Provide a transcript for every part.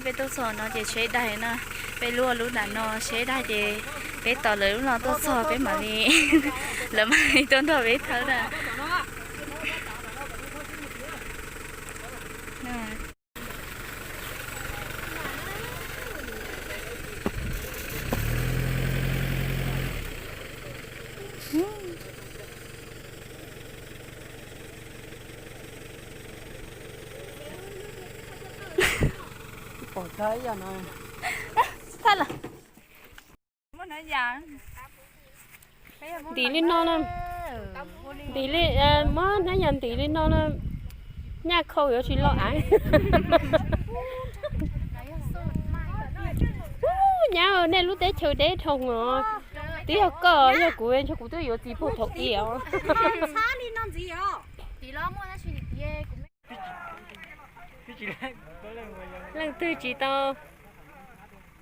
Peb tuaj txog no ces tsheb daig na, peb luaj lub nram no tsheb daig ces peb tos lawv lub no tuaj txog peb mam li, lawv mam li tuaj nrog peb thawb na. Ntim li no na. Ntim li, muab hnab yas ntim li no na. Nyaj khau yuav tsis loj av. Ub, nyab, nej lub teb chaws deb dhau os. Twb yog koj, yog kuv, ntshe kuv twb yuav txiv puag thaum ub os. Leej twg tsis tau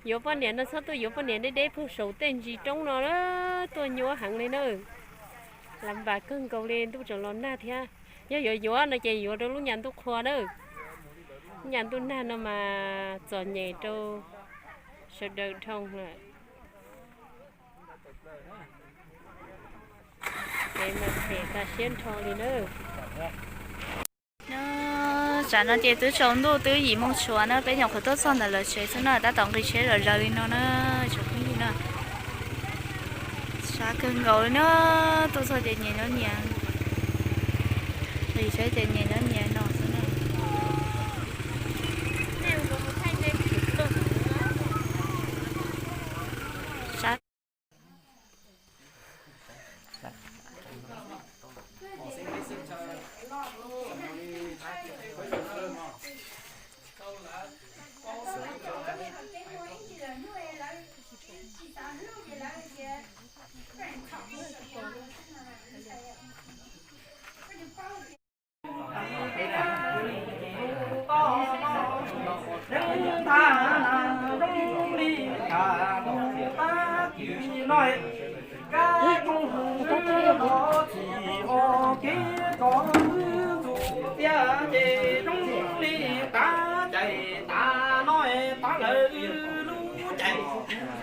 yuav poj niam no txhob tuaj yuav poj niam deb deb puag saum tej ntsis roob no, tuaj nyuaj heev li na. Lav npas kawg nkaus li, ntuj tseem los nag thiab. Yog yuav yuav no ces yuav rau lub nyam ntuj qhua na. Lub nyam ntuj nag no mas txom nyem rau sawv daws dhau lawm. Ces mas phem tas siab nrho li na. Tsam no ces twb tsaus ntuj twb yim moo tshuav na, peb nyuam qhuav tuaj txog ntawm lawv tsev xwb na, tab tom nqis tsheb zom zaws li no na, tsoom phooj ywg na. Sab kawg nkaus li na, tuaj txog ces nyias nyob nyias, nqis tsheb ces nyias nyob nyias no xwb na. Sab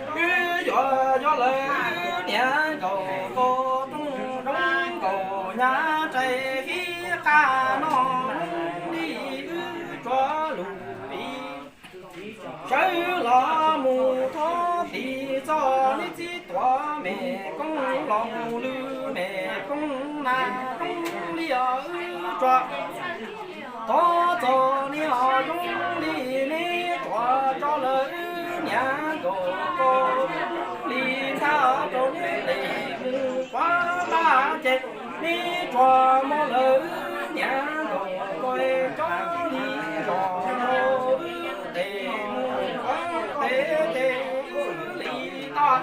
Wb yuav yog lawv niam nkaus ko tooj zoo nkaus nyab tsev fij qab no li wb tsuav lus piv. Sawv los mus thov tis txoj neb txiv tuav me koob los mus lwm me koob na zoo li wb tsuav. Thov txog neb ho zoo li neb tsuav tso lawv niam nkaus ko li ntag rau neb tes mus quav npaj ces neb tsuav muab lawv niam nkaus ko cov li zos rau tes mus quav tes tes li tag.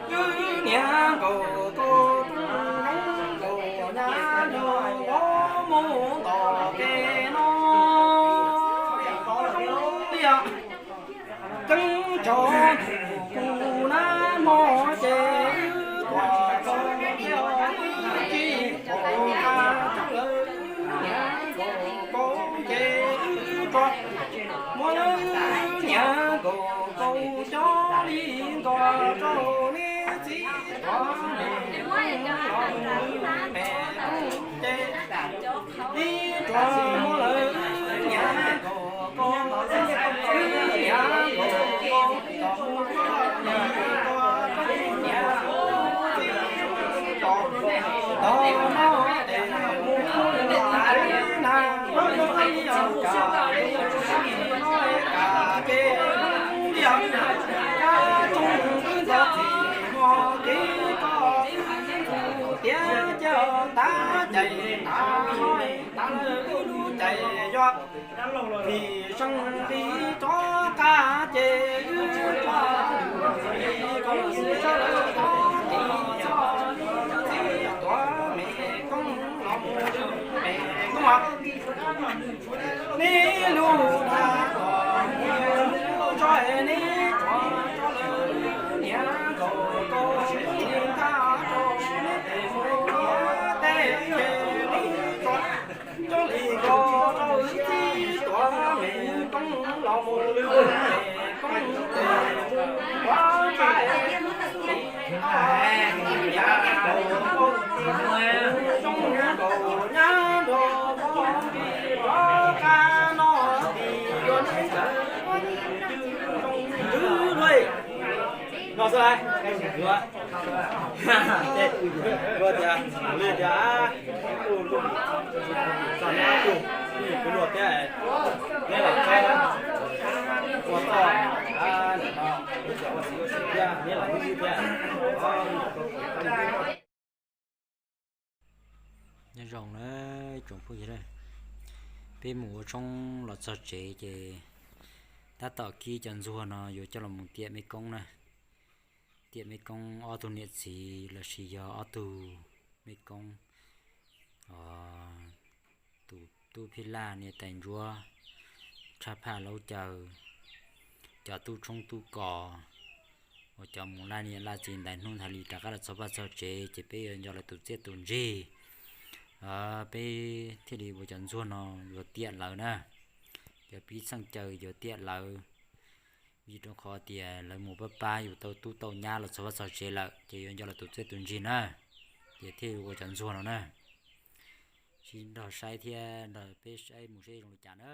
Wb niam nkaus ko tooj zoo nkaus nyab nyob ua mus tom kev no. Qhov zoo li ceeb tsam kuv nab hmo ces wb tuaj txog kiag wb tsis pom qab tseeb lawm. Wb niam nkaus ko ces wb tsuav muab lawv niam nkaus ko cov li nkaus rau neb txiv tuav me koob los mus lwm me koob ces neb tsuav muab lawv niam nkaus ko, wb niam nkaus ko, tom mus txog li ko rau niam txiv tom no tes mus na, no li yog kam no kam ces zoo li yog kab tsoog wb ntxov txim hmo kev koj wb txuj tiav cia tav cais tav no tav lawm wb lub cais yog vim seej li rov qab ces wb tsuas li koob sawv lawv txoj tim txoj li txiv tuav me koob los mus me koob. Neb lub dag los mus tso neb tsuav tso lawv niam nkaus ko li ntag rau neb tes mus ua teb ces neb tsuas tso li ko rau wb txiv tuav me koob los No xwb lauj, luag tias, luag tias, txog neb ob tug, kuv luag thiab, neb los txog ua txoj, ua txiv ua si thiab, neb los lub ywg thiab. Nyob zoo na tsoom phooj ywg, peb mus ua tshoob los txog tsev ces tab tom kib cov ntxuag no yuav coj los mus tiam mej koob na. Tiam mej koob ob tug niam txiv lossis yog ob tug mej koob, tus tub phij laj niam tais ntsuab, tshaj phaj laub caws, cov tub tshoob tub kos uas cov mus laj niam laj txiv ntaiv hnub nthav li rov qab los txog vaj txog tsev ces peb yuav nco lawv tus txiaj tus ntsig. Peb thiaj li ua cov ntxuag no yuav tiam lawv na, cov pib txheej caw yuav tiam lawv, vim rau qhov tias lawv mus pab pab yus tau tub tau nyab los txog vaj txog tsev lawm ces yuav nco lawv tus txiaj tus ntsig na, ces thiaj ua cov ntxuag no na. Sib nrog saib thiab nrog peb saib mus seb zoo li cas na.